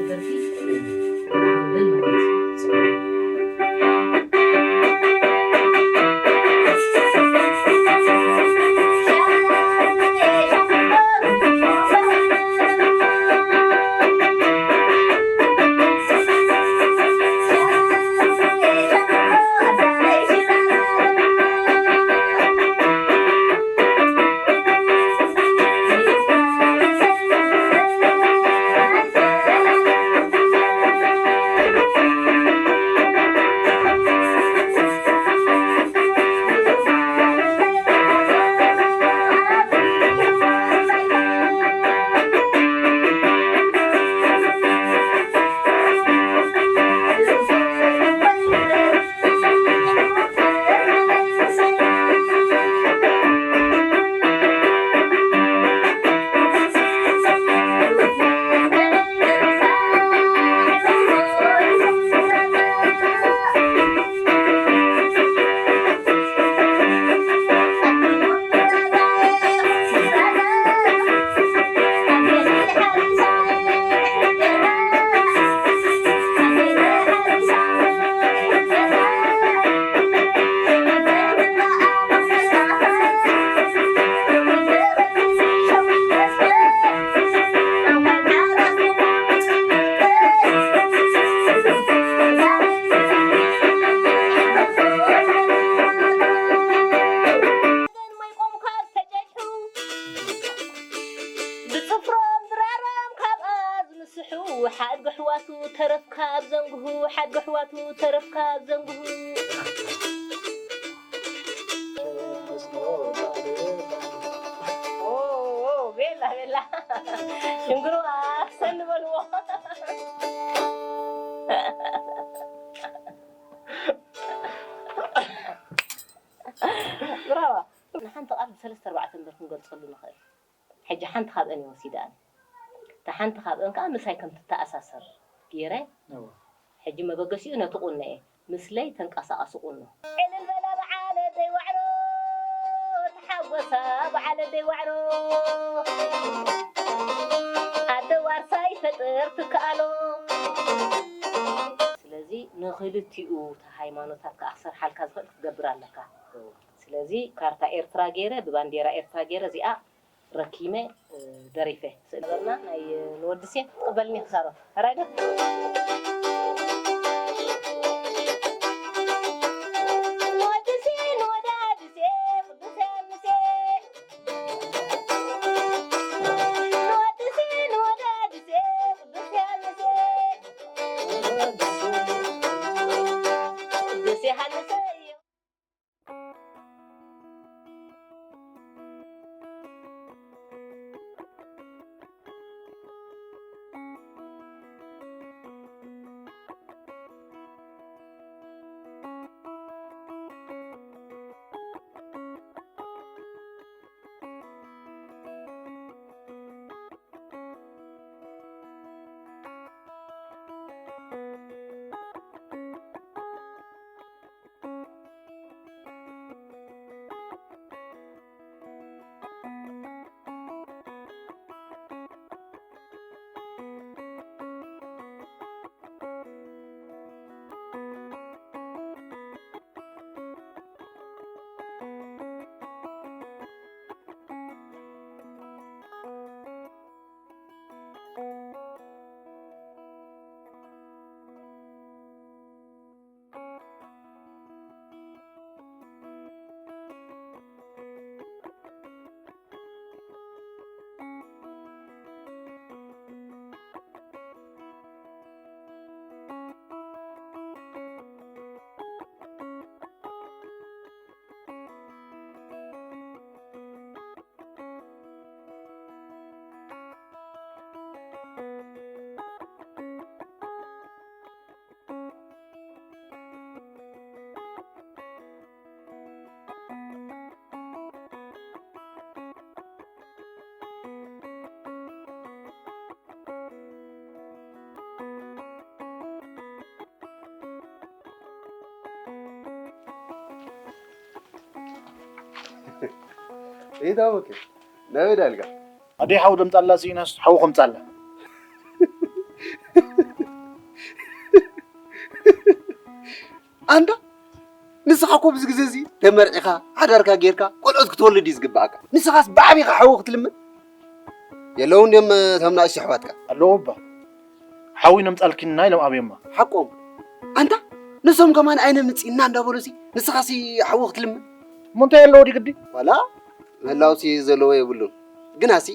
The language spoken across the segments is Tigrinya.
ደርፊ ይብል ማለት እዩ። ብጽፍሮም ድራሮም ካብ ኣዝንስሑ ሓድጊ ኣሕዋቱ ተረፍ ካብ ዘንግሁ ሓድጊ ኣሕዋቱ ተረፍ ካብ ዘንግሁ። ኦ፣ ኦ፣ ቤላ፣ ቤላ። ሽንግሩ ኣሰን በልዎ። ብራዋ። ንሓንቲ ቃል ብሰለስተ ኣርባዕተ እምበር ክንገልጸሉ ንኽእል። ሕጂ ሓንቲ ካብአን እየ ወሲደ ኣነ። እታ ሓንቲ ካብአን ከኣ ምሳይ ከም ትተኣሳሰር ገይረ። እወ። ሕጂ መበገሲኡ ነቲ ቁኖ እየ። ምስለይ ተንቀሳቐሲ ቁኖ። ዕልል በላ በዓል ኣደይ ዋዕሮ፣ ተሓጎሳ በዓል ኣደይ ዋዕሮ። ኣደ ዋርሳይ ፈጥር ትከኣሎ። ስለዚ ንኽልቲኡ እታ ሃይማኖታት ከኣ ክሰርሓልካ ዝኽእል ክትገብር ኣለካ። እወ። ስለዚ ካርታ ኤርትራ ገይረ፣ ብባንዴራ ኤርትራ ገይረ እዚኣ ረኪመ፣ እ፣ ደሪፈ። ስእሊ ነበርና ናይ፣ እ፣ ንወድሴ ትቕበልኒ ክሳሮ። ሕራይ ዶ? ንወድሴ፣ ንወዳድሴ፣ ቅዱስ ያንሴ። ንወድሴ፣ ንወዳድሴ፣ ቅዱስ ያንሴ። ቅዱስ ዮሃንስ እዩ። ኢታ ኦኬ። ናበይ ዳልጋ? ኣደይ ሓው ደምጻላ ሲኢናስ ሓው ከምጻላ። ኣንታ ንስኻ እኮ ኣብዚ ግዜ እዚ ተመርዒኻ ሓዳርካ ጌርካ ቆልዑት ክትወልድ እዩ ዝግብኣካ። ንስኻስ ብዓቢኻ ሓዊ ክትልምን? የለውን ድዮም እቶም ንኣሽቱ ኣሕዋትካ? ኣለዉ እባ። ሓዊ ነምጻልኪና ኢሎም ኣብዮማ። ሓቆም። ኣንታ ንሶም ከማን ኣይነምጽእና እንዳበሉሲ ንስኻሲ ሓዊ ክትልምን? እሞ እንታይ ኣለዎ ድዩ ግዲ? ዋላ ምህላውሲ ዘለዎ የብሉን። ግናሲ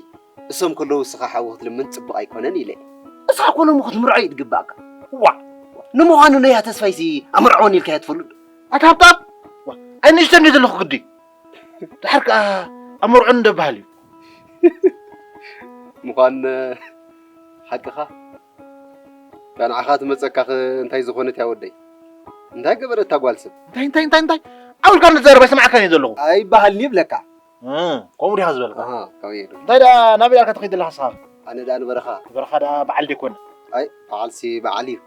እሶም ከለዉ እስኻ ሓዊ ክትልምን ጽቡቕ ኣይኮነን ኢለ። እስኻ እኮ ሎሚ ክትምርዖ እዩ ዝግባእካ። ዋእ! ንምዃኑ ነያ ተስፋይሲ ኣምርዕወኒ ኢልካያ ትፈልጥ ዶ? ኣታ ሃብታም! ዋእ! ኣይ ንእሽቶ እንድየ ዘለኹ ግዲ። ድሓር ከኣ ኣመርዕወኒ እንዶ በሃል እዩ። ምዃን ሓቅኻ። እታ ንዓኻ ትመጸካ ኸ እንታይ ዝኾነት እያ ወደይ? እንታይ ገበረት እታ ጓል ሰብ? እንታይ፣ እንታይ፣ እንታይ፣ እንታይ? ዓው ኢልካ እንድትዛረብ ኣይሰማዕካን እየ ዘለኹ። ኣይበሃልን ይብለካ። እ፣ ከምኡ ዲኻ ዝበልካ? ኣሃ፣ ከምኡ እየ። እንታይ ደኣ ናበይ ደኣ ኢልካ ትኸይድ ዘለኻ ንስኻ? ኣነ ደኣ ንበረኻ። ንበረኻ ደኣ በዓል ዶ ይኮን? ኣይ፣ በዓልሲ በዓል እዩ።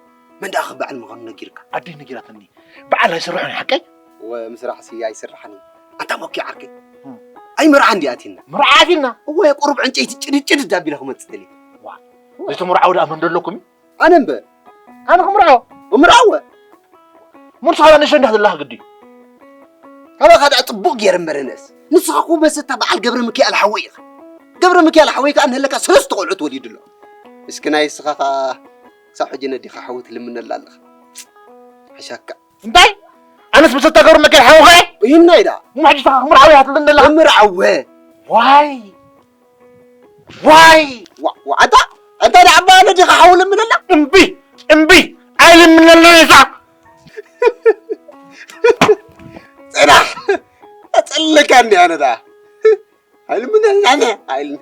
መን ደኣ ኸ በዓል ምዃኑ ነጊርካ? ኣደይ ነጊራትኒ። በዓል ኣይሰርሖን እዩ፣ ሓቀይ? እወ፣ ምስራሕሲ ኣይስራሕን እዩ። ኣንታ ሞኪ ዓርከይ። እም። ኣይ መርዓ እንድያ ኣትዩና። መርዓ ኣትዩና? እወ፣ ቁሩብ ዕንጨይቲ ጭድድ ጭድድ ኣቢለ ክመጽእ ደልየ። ዋ፣ ዘይተመርዓወ ደኣ መን ደለኩም እዩ? ኣነ እምበር። ኣነ ክምርዖ? እምርዓወ። እሞ ንስኻ ደኣ ንእሽቶ እንዲኻ ዘለኻ ግዲ። ካባኻ ደኣ ጽቡቕ ገይረ እምበር እነስ። ንስኻ እኮ መሰታ በዓል ገብረ ሚካኤል ሓወይ ኢኻ። ገብረ ሚካኤል ሓወይ ከኣ እንሀለካ ሰለስተ ቆልዑት ወሊዱ ኣሎ። ምስኪናይ እስኻ ከኣ ክሳብ ሕጂ ነዲኻ ሓዊ ትልምነላ ኣለኻ። ሓሻካ። እንታይ? ኣነስ መሰታ ገብረ ሚካኤል ሓውኻ እየ? ይህናይ ደኣ። እሞ ሕጂ እስኻ ክምርዓወ ኢኻ ትብለኒ ዘለኻ? እምርዓወ። ዋይ። ዋይ! ዋ-፣ ዋ-፣ ኣንታ፣ ኣንታ ደኣ ዓባ ኣነ ዲኻ ሓው ልምነላ? እምቢ! እምቢ! ኣይልምነሉ ኢኻ! ጽናሕ! ኣጸለካ እንዲ ኣነ ደኣ። ኣይልምነላ ኣነ፣ ኣይል-፣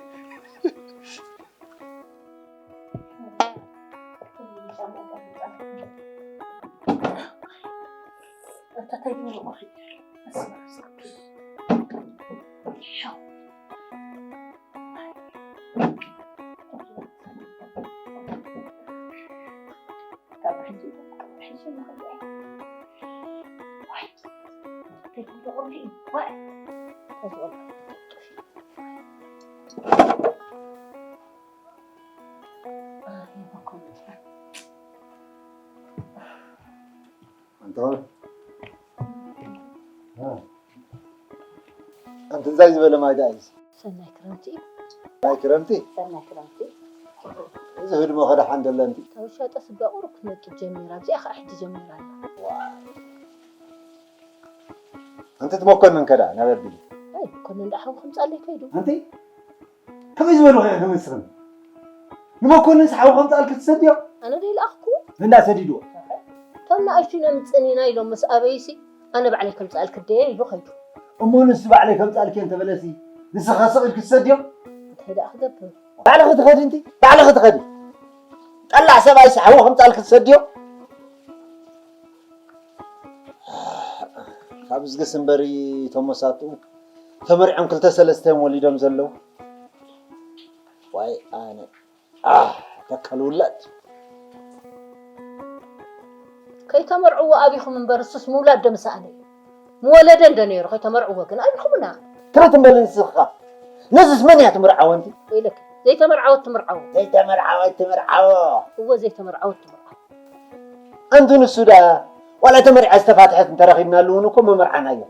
ኣንታ ኣንቲ እንታይ ዝበለ ማይ ደኣ እዩ? ሰናይ ክረምቲ። ናይ ክረምቲ? ሰናይ ክረምቲ። እዚ ህድሞ ከደሓን ደለንቲ። ካብ ሻጠ ስጋ ቁሩብ ክትነቅብ ጀሚራ። ኣብዚኣ ከዓ ሕጂ ጀሚራ ኣላ። ዋ። ኣንቲ እቲ መኮንን ከዳ ናብ ኣቢሉ? ኣይ፣ መኮንን ደኣ ሓዊ ከምጻለይ ከይዱ። ኣንቲ ከመይ ዝበሉ ኾያ ንመስርን? ንመኮንን ሓዊ ከምጻልክ ትሰድዮ? ኣነ ደይለኣኽኩ? እንዳ ሰዲድዎ። እቶም ንኣሽቱ ነምጽን ኢና ኢሎም ምስ ኣበይሲ፣ ኣነ ባዕለይ ከምጻልክ ደየ ኢሉ ኸይዱ። እሞ ንሱ ባዕለይ ከምጻልክ እንተበለሲ፣ ንስኻ ስቕ ኢልክ ትሰድዮ? እንታይ ደኣ ክገብር? ባዕልኺ ትኸዲ እንቲ፣ ባዕልኺ ትኸዲ። ጠላዕ ሰብኣይሲ ሓዊ ከምጻልክ ትሰድዮ? ካብ ዝግስ እምበሪ እቶም መሳትኡ ተመርዕዮም ክልተ ሰለስተ እዮም ወሊዶም ዘለዉ። ዋይ ኣነ። ኣህ፣ ተካል ውላድ። ከይተመርዕዎ ኣቢኹም እምበር እሱስ ምውላድ ዶ ምሰኣነ እዩ? ምወለደ እንዶ ነይሩ፣ ከይተመርዕዎ ግን ኣቢኹምና። ትርት እምበል ንስኻ። ነዝስ መን እያ ትምርዓወ እንቲ? ወይለክ፣ ዘይተመርዓወት ትምርዓዎ። ዘይተመርዓወት ትምርዓዎ። እወ፣ ዘይተመርዓወት ትምርዓዎ። ኣንቲ ንሱ ደኣ፣ ዋላ ተመርዓ ዝተፋትሐት እንተረኺብናሉ እውን እኮ ምምርዓናዮ።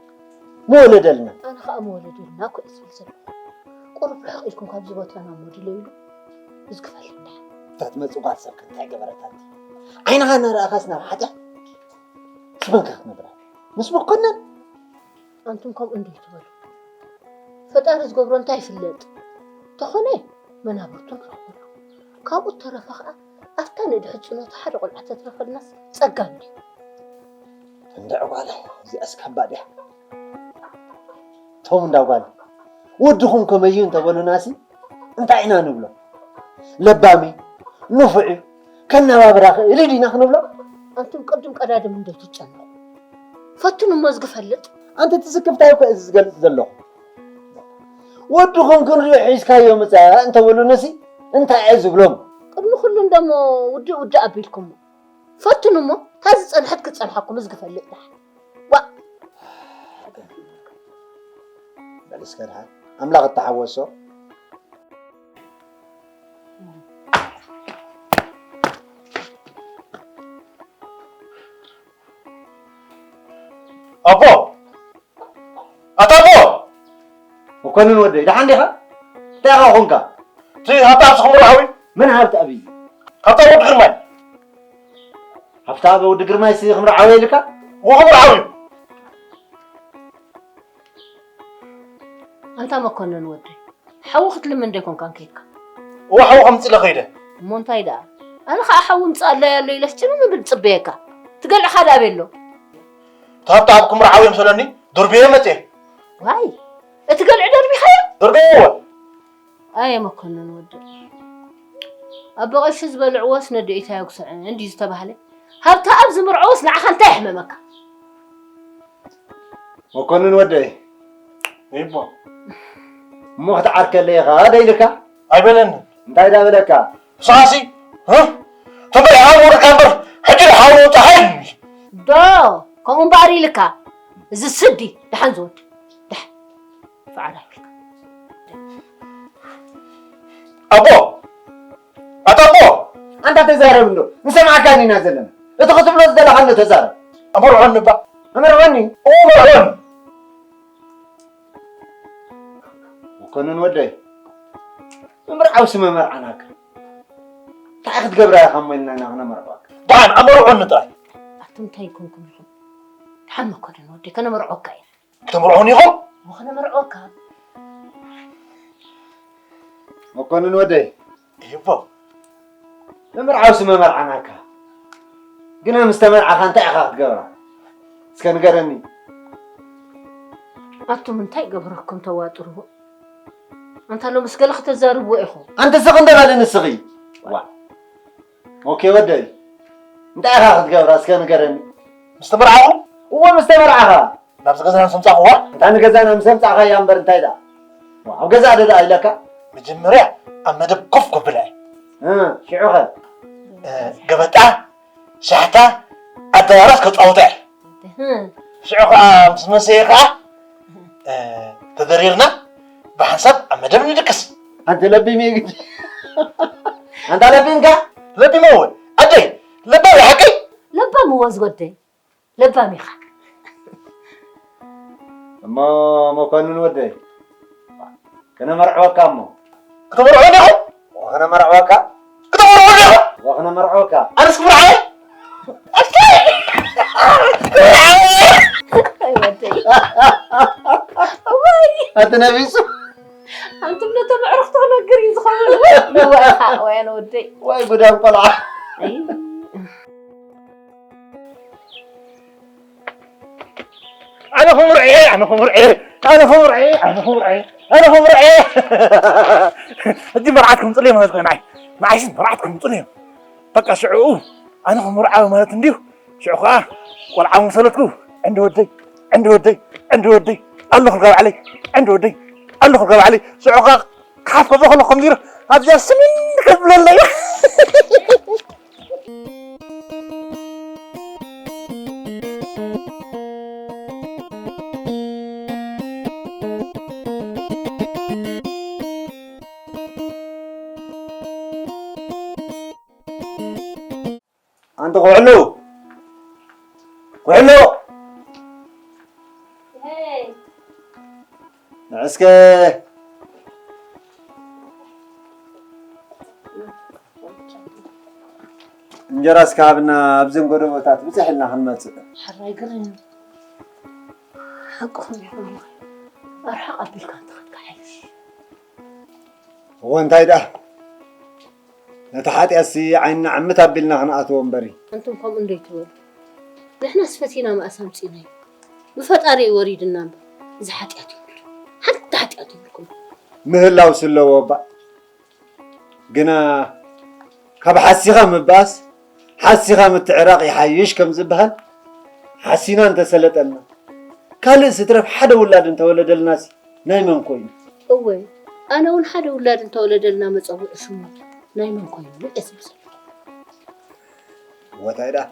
ምወለደልና። ኣነ ኸኣ ምወለደልና እኮ እየ ዝብል ዘለኹ። ቁሩብ ርሕቕ ኢልኩም ካብዚ ቦታና እሞ ድለዩሉ። እዚ ክፈልጥ ደሓን። እታ ትመጽእ ጓል ሰብ ከ እንታይ ገበረታ ኣንቲ? ዓይንኻ እናረኣኻስ ናብ ሓጢኣት? ስመን ከ ክትነብራ? ምስ መኮነን? ኣንቱም ከምኡ እንዶ ኣይትበሉ። ፈጣሪ ዝገብሮ እንታይ ይፍለጥ? ተኾነ መናብርቱ ንረኽበሉ። ካብኡ እተረፈ ኸኣ ኣብታ ንእድሕጽኖቱ ሓደ ቆልዓ ተትረፈልናስ ጸጋ እንድዩ። እንድዒ ጓለ፣ እዚኣስ ከባድ እያ። ቶም እንዳ ጓል፣ ወድኹም ከመይ እዩ እንተበሉናሲ እንታይ ኢና ንብሎ? ለባም እዩ፣ ንፉዕ እዩ፣ ከነባብራ ኽእል እዩ ዲና ክንብሎ? ኣንቱም ቅድም ቀዳድም እንዶ ትጨነቑ። ፈትኑ እሞ ዝግፈልጥ። ኣንቲ ትስክፍታይ እኮ እዚ ዝገልጽ ዘለኹ። ወድኹም ክንሪኦ ሒዝካዮ ምጻእ እንተበሉንሲ እንታይ እየ ዝብሎም? ቅድሚ ኩሉ እንደሞ ውድእ ውድእ ኣቢልኩሞ። ፈትኑ እሞ፣ እታ ዝጸንሐት ክትጸንሓኩም ዝግፈልጥ ደሓን። ዋእ! በል እስከ ደሓን፣ ኣምላኽ እተሓወሶ። ኣቦ! ኣታ ኣቦ! መኮንን ወደይ፣ ደሓን ዲኻ? እንታይ ኢኻ ኾንካ? እቲ ሃብታ ኣብሲ ክምርዓዊ? መን ሃብቲ ኣብይ? ሃብታ ወዲ ግርማይ። ሃብታ ወዲ ግርማይ ሲ ክምርዓዊ ኢልካ? እዎ ክምርዓዊ እዩ። ኣንታ መኮንን ወደይ፣ ሓዊ ክትልምን ዶ ኣይኮንካን ከይድካ? እዎ ሓዊ ከምፅእ ኢለ ከይደ። እሞ እንታይ ደኣ? ኣነ ኸዓ ሓዊ ምፅኣለይ ኣሎ ኢለስ ጭምም እብል ዝፅበየካ። ትገልዕኻ ደኣ ኣበይ ኣሎ? እቲ ሃብታ ኣብ ክምርዓዊ እዮም ሰለኒ፣ ደርብየ መፅየ። ዋይ፣ እቲ ገልዒ ደርቢኻዮ? ደርብየ እዎ። ኣየ መኮንን ወደይ፣ ኣቦ ቀሺ ዝበልዕዎስ ነዲኡታ የጉስዐን እንድዩ ዝተባህለ። ሃብታ ኣብ ዝምርዓዎስ ንዓኻ እንታይ የሕመመካ? መኮንን ወደይ። ይቦ። እሞ ክትዓርከለይ ኢኻ ዶ ኢልካ? ኣይበለንን። እንታይ ዳ በለካ? ንስኻሲ፣ ህ? ተንበይ ሓው ወርቃ እምበር፣ ሕጂ ሓው ወጣ ሃይልኒ። ዶ፣ ከምኡ እምበኣር ኢልካ። እዚ ስዲ፣ ደሓን ዝወድ። ደሓን። ፈዓል ኣይብልካ። ኣቦ! ኣታ ኣቦ! ኣንታ ተዛረብ እንዶ፣ ንሰምዓካ ኢና ዘለና። እቲ ክትብሎ ዝደለኻ እንዶ ተዛረብ። ኣመርዖኒ እባ። ኣመርዖኒ? እዎ፣ ኣመርዖኒ። መኮንን ወደይ፣ ምምርዓውሲ መመርዓናካ። እንታይ ክትገብራ ኢኻ እሞ ኢልና ኢና ክነመርዖካ። ደሓን ኣመርዖኒ ጥራይ። ኣቱም እንታይ ኮንኩም ኢኹም? ደሓን መኮንን ወደይ፣ ከነመርዖካ ኢና። ክተምርዑን ኢኹም? እሞ ክነመርዖካ። መኮንን ወደይ። ይቦ። ንምርዓውሲ መመርዓናካ። ግና ምስ ተመርዓኻ እንታይ ኢኻ ክትገብራ? እስከ ንገረኒ። ኣቱም እንታይ ገበረኩም ተዋጥርዎ? ኣንታ ሎምስ ገለ ከተዛርብዎ ኢኹም። ኣንቲ ስቕ እንደ በሊ ንስኺ። ዋ። ኦኬ ወደይ። እንታይ ኢኻ ክትገብራ እስከ ንገረኒ። ምስ ተመርዓኹ? እዎ ምስ ተመርዓኻ። ናብዚ ገዛና ምስ ኣምጻእኽዋ? እንታ ንገዛና ምስ ኣምጻእኻያ እምበር እንታይ ደኣ? ኣብ ገዛ ዶ ደኣ ኢለካ? መጀመርያ ኣብ መደብ ኮፍ ከብላ እየ። እ፣ ሽዑኸ? እ፣ ገበጣ፣ ሻሕታ፣ ኣደራራስ ከጻውታ እየ። እ። ሽዑ ኸዓ ምስ መሰየ ኸዓ፣ እ፣ ተደሪርና ብሓንሳብ ኣብ መደብ ንድቅስ። ኣንተ ለቢም እየ ግዲ። ኣንታ ለቢምካ? ለቢመ እውን። ኣደይ፣ ለባም እየ ሓቀይ? ለባም እዎ ዝወደይ። ለባም ኢኻ። እሞ መኮንን ወደይ፣ ከነመርዕወካ እሞ። ክተመርዕወኒ ኢኹም? ወ፣ ከነመርዕወካ። ክተመርዕወኒ ኢኹም? ወ፣ ከነመርዕወካ። ኣነስ ክምርዓው? ኣይ ወደይ። ዋይ። ኣቲ ነቢሱ። ኣንቱም ነቶም ኣዕሩኽቲ ክነግር እዩ ዝኸውን። ዋይ፣ ዋይ፣ ወደይ። ዋይ፣ ጉዳም ቆልዓ። ኣይ። ኣነ ክምርዐ፣ ኣነ ክምርዐ፣ ኣነ ክምርዐ፣ ኣነ ክምርዐ፣ ኣነ ክምርዐ። ሕጂ መርዓት ክምፅለይ ማለት ኮይኑ፣ ንዓይ፣ ንዓይሲ መርዓት ክምፅለይ። በቃ ሽዑ ኣነ ክምርዓዊ ማለት እንድዩ። ሽዑ ከዓ ቆልዓ ምሰለትኩ፣ ዕንዲ ወደይ፣ ዕንዲ ወደይ፣ ዕንዲ ወደይ፣ ኣለኹ ልካ ባዕለይ፣ ዕንዲ ወደይ፣ ኣለኹ ልካ ባዕለይ። ሽዑ ከዓ ክሓፍ ከሎ ከሎ ከምዚ ኢሉ ኣብዚኣ ስምን ከብለለይ። ኣንቲ ኩሕሉ፣ ኩሕሉ፣ ንዕስከ እንጀራ እስከ ሃብና፣ ኣብዘን ጎደቦታት ብፅሕ ኢልና ክንመፅእ። ሕራይ ግርም። ሓቅኹም ኢኹም። ኣርሓቕ ኣቢልካ እንተኸድካ ሓይሽ። እወ፣ እንታይ ደኣ? ነቲ ሓጢኣትሲ ዓይንና ዕምት ኣቢልና ክንኣትዎ እምበሪ። ኣንቱም ከምኡ እንዶ ኣይትበሉ። ንሕናስ ፈቲና መኣስ ኣምጺእናዮ። ብፈጣሪ እዩ ወሪድና እምበር። እዚ ሓጢኣት ይብሉ። ሓንቲ ሓጢኣት ይብልኩም። ምህላውስ ኣለዎ እባ። ግና ካብ ሓሲኻ ምባኣስ፣ ሓሲኻ ምትዕራቕ ይሓይሽ ከም ዝበሃል፣ ሓሲና እንተሰለጠልና፣ ካልእ ስትረፍ ሓደ ውላድ እንተወለደልናሲ ናይ መን ኮይኑ? እወ፣ ኣነ እውን ሓደ ውላድ እንተወለደልና መጸውዒ ሽሙ ናይ መን ኮይኑ እየ ዝብል ዘለኹ። እወ፣ ታይ ደኣ?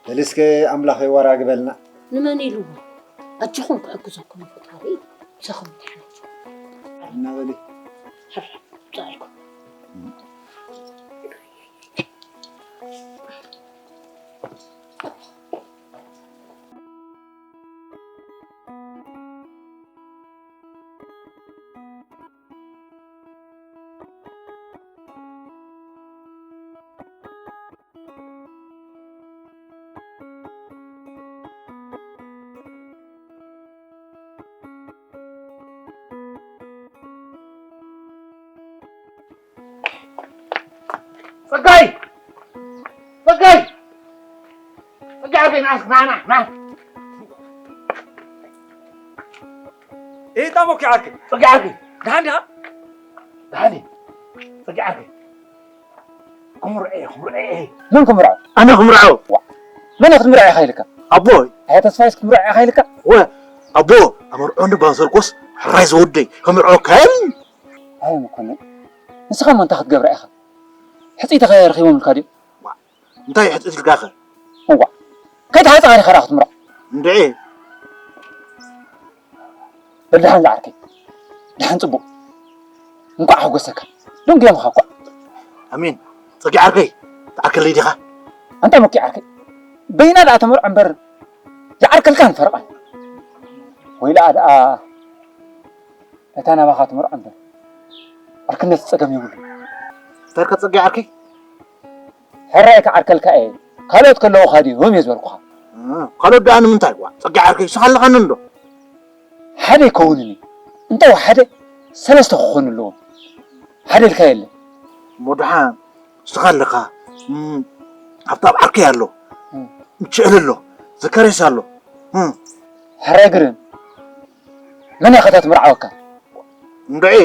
በሊ እስከ ኣምላኽ የወራግበልና። ንመን ኢልዎ? ኣጆኹም ክሕግዘኩም እዩ ፈጣሪ። ምሳኹም ይድሓን። እና በሊ። ሕራይ፣ ብጻይኩም። ጸጋይ! ጸጋይ! ጸጋይ ዓርከይ፣ ና እስኪ፣ ና፣ ና፣ ና። እታ ሞኪ ዓርከይ። ጸጋይ ዓርከይ። ደሓን ዲኻ? ደሓን እየ። ጸጋይ ዓርከይ። ክምርዖ እየ፣ ክምርዖ እየ። መን ክምርዖ? ኣነ ክምርዖ። ዋ፣ መን ክትምርዖ ኢኻ ኢልካ? ኣቦይ። ኣያ ተስፋይስ ክምርዖ ኢኻ ኢልካ? ወ፣ ኣቦ፣ ኣመርዖኒ ባንሰርኮስ ሕራይ ዝወደይ፣ ከምርዖ ካይል። ኣይ መኮነን፣ ንስኻ እሞ እንታይ ክትገብራ ኢኻ? ሕጽይቲ ከ ረኺቦምልካ ድዮም? እንታይ ሕጽትልካኸ? እዋ፣ ከይተሓጻኻ ዲኻ ደኣ ክትምርዖ? እንድዒ። በል ደሓን ዝዓርከይ፣ ደሓን ጽቡቕ። እንኳዕ ሓጎሰካ። ደንጉዮምኻ እኳ። ኣሜን። ጸጊ ዓርከይ፣ ትዓርከለይ ዲኻ? ኣንታ መኪ ዓርከይ፣ በይና ደኣ ተመርዖ እምበር፣ ዝዓርከልካን ፈረቓን። ወይለኣ ደኣ፣ እታ ናባኻ ትምርዖ እምበር፣ ዓርክነት ጸገም የብሉን። እንታይ ኢልካ ጸጊ ዓርከይ? ሕራይ ክዓርከልካ እየ፣ ካልኦት ከለዉኻ ድዮም እየ ዝበልኩኻ። እ፣ ካልኦት ደኣ ንምንታይ? ዋ፣ ጸጊ ዓርከይ፣ ንስኻ ኣለኻኒ እንዶ። ሓደ ኣይከውንን እዩ። እንተ ወሓደ ሰለስተ ክኾኑ ኣለዎም። ሓደ ኢልካ የለን። እሞ ደሓን ንስኻ ኣለኻ። እም፣ ሃብታም ዓርከይ ኣሎ። እም። ምችእል ኣሎ። ዘካርያስ ኣሎ። እም። ሕራይ ግርም። መን ኢኻ እታ ትምርዓወካ? እንድዒ፣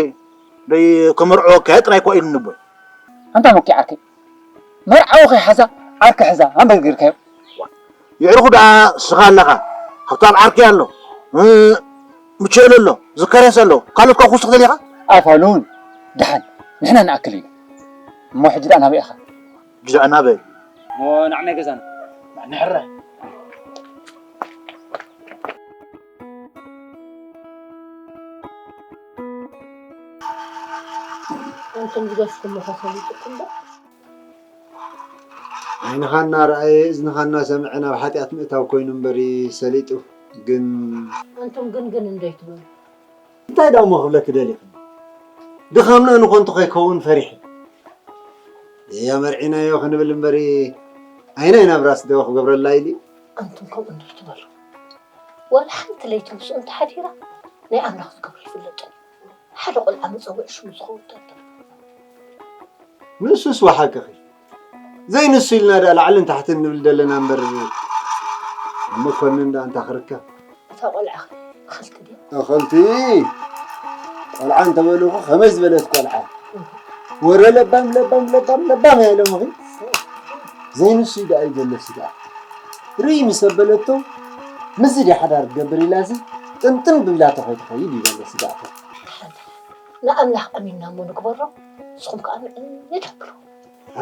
ደይ ክምርዕወካ እየ ጥራይ እኮ ኢሉኒ ኣቦይ። ኣንታ ሞኪ ዓርከይ፣ መርዓዊ ከይሓዛ ዓርኪ ሕዛ ኣንበርጊርካዮ። የዕርኹ ደኣ ንስኻ ኣለኻ፣ ሃብታም ዓርከይ ኣሎ፣ እ፣ ምችእል ኣሎ፣ ዘካርያስ ኣሎ፣ ካልኦት ከ ክውስኽ ደሊኻ? ኣፋሉን፣ ደሓን፣ ንሕና ንኣክል ኢና። እሞ ሕጂ ደኣ ናበይ ኢኻ? ሕጂ ደኣ ናበይ? እሞ ንዓናይ ገዛና። ንሕረ። ኣንቱም ዝገፍኩም ኢኻ ሰሊጥኩም ዶ? ዓይንኻ እናረኣየ እዝንኻ እናሰምዐ ናብ ሓጢኣት ምእታው ኮይኑ እምበሪ ሰሊጡ ግን ኣንቱም ግን ግን እንዶ ኣይትበሉ። እንታይ ደኣ እሞ ክብለኪ ደሊኽኒ? ድኻምና ንኾንቱ ከይከውን ፈሪሐ። እያ መርዒናዮ ክንብል እምበሪ ኣይናይ ናብራስ ዶ ክገብረላ ኢሉ? ኣንቱም ከምኡ እንዶ ኣይትበሉ። ዋላ ሓንቲ ለይቲ ምስኡ እንተሓዲራ ናይ ኣምላኽ ዝገብሮ ይፍለጥ። ሓደ ቆልዓ መጸውዒ ሽሙ ዝኸውን ተንተን። ንሱስ ወሓቅኺ። ዘይንሱ ኢልና ደኣ ላዕልን ታሕትን ንብል ዘለና እምበር፣ ኣብ መኮንን ደኣ እንታይ ክርከብ? እታ ቆልዓ እኽልቲ ድያ? እኽልቲ? ቆልዓ እንተበሉኺ ከመይ ዝበለት ቆልዓ? ወረ ለባም፣ ለባም፣ ለባም፣ ለባም እያ ኢሎምኺ። ዘይንሱ ደኣ እዩ ዘለሲ ደኣ። ርእይ ምስ ኣበለቶ፣ ምስዚ ድያ ሓዳር ትገብር ኢላሲ፣ ጥምጥም ብላቶ ከይትኸይድ እዩ ዘለሲ ደኣ። ንኣምላኽ ኣሚንና እሞ ንግበሮ፣ ንስኹም ከኣ ምዕድ ኣብሉ።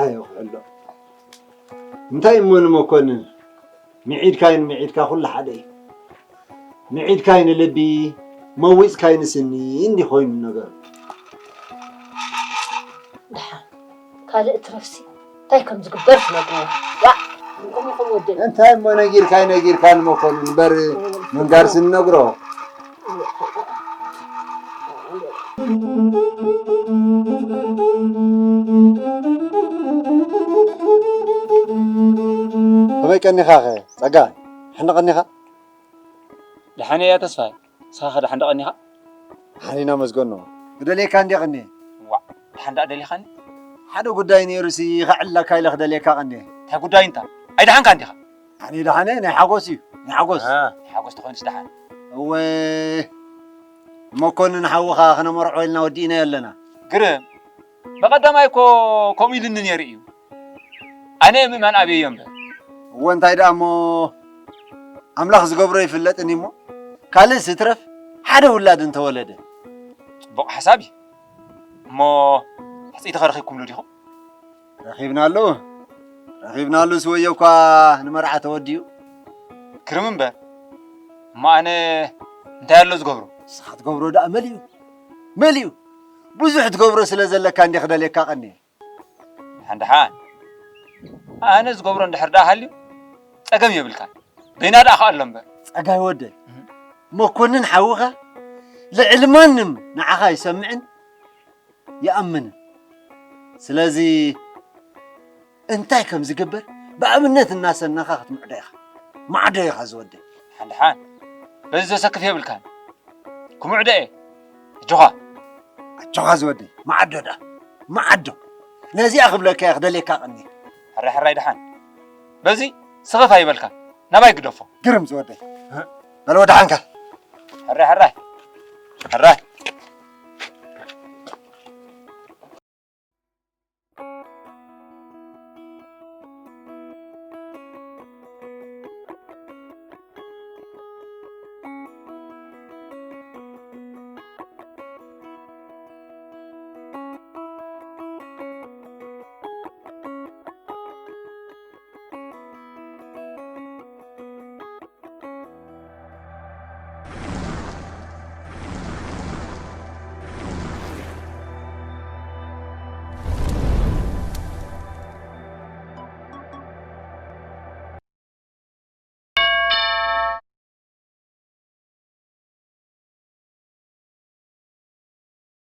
ኣዮ ክሕሎ። እንታይ እሞ ንመኮንን፣ ምዒድካይ ንምዒድካ ኩሉ ሓደ እዩ። ምዒድካይ ንልቢ፣ መዊጽካይ ንስኒ እንዲ ኮይኑ ነገሩ። ደሓን፣ ካልእ ትረፍሲ እንታይ ከም ዝግበር ትነግርዎ። ዋእ፣ እንኩም ኢኹም ወደይ። እንታይ እሞ ነጊርካይ ነጊርካ ንመኮንን እምበር ምንጋርሲ ንነግሮ። ከመይ ቀኒኻኸ ጸጋ? ሕነ ቀኒኻ? ደሓን እያ ተስፋይ። ንስኻ ኸ ደሓን ዶ ቀኒኻ? ደሓን ኢና መስገኖ። ክደልየካ እንድየ ቀኒየ። ዋእ፣ ደሓን ደኣ ደሊኻኒ? ሓደ ጉዳይ ነይሩሲ ከዕልለካ ኢለ ክደልየካ ቀኒየ። እንታይ ጉዳይ እንታ? ኣይደሓንካን ዲኻ? ኣነ ደሓነ ናይ ሓጎስ እዩ፣ ናይ ሓጎስ። እ፣ ናይ ሓጎስ ተኾይኑስ ደሓን። እወ፣ መኮንን ሓውኻ ክነመርዖ ኢልና ወዲእናዮ ኣለና። ግርም፣ ብቐዳማይ እኮ ከምኡ ኢሉኒ ነይሩ እዩ። ኣነ ምእማን ኣብየዮ እምበር። እወ፣ እንታይ ደኣ እሞ፣ ኣምላኽ ዝገብሮ ይፍለጥን እሞ፣ ካልእስ ይትረፍ፣ ሓደ ውላድ እንተወለደ። ጽቡቕ ሓሳብ እዩ። እሞ፣ ሕጽይቲ ኸ ረኺብኩምሉ ዲኹም? ረኺብናሉ፣ ረኺብናሉስ ወዮ እኳ ንመርዓ ተወዲኡ። ግርም እምበር፣ እሞ ኣነ እንታይ ኣሎ ዝገብሮ? ንስኻ ትገብሮ ደኣ መሊኡ፣ መሊኡ። ብዙሕ ትገብሮ ስለ ዘለካ እንዴ ክደልየካ ቀንየ። ደሓን ደሓን፣ ኣነ ዝገብሮ እንድሕር ደኣ ሃልዩ ጸገም የብልካን። በይና ደኣ ከኣሎ እምበር። ጸጋይ ወደይ፣ እህ። መኮንን ሓውኻ ልዕሊ ማንም ንዓኻ ይሰምዕን ይኣምንን። ስለዚ እንታይ ከም ዝግበር ብኣብነት እናሰነኻ ክትምዕዶ ኢኻ። ማዕዶ ኢኻ ዝወደይ። ደሓን ደሓን፣ በዚ ዘሰክፍ የብልካን። ክምዕዶ እየ። ኣጆኻ። ኣጆኻ ዝወደይ። ማዕዶ ደኣ። ማዕዶ። ነዚኣ ክብለካ እየ ክደልየካ ቀኒ። ሕራይ ሕራይ ደሓን። በዚ ስኽፍ ኣይበልካ። ናባይ ግደፎ። ግርም ዝወደይ። በል ወደሓንካ። ሕራይ ሕራይ። ሕራይ።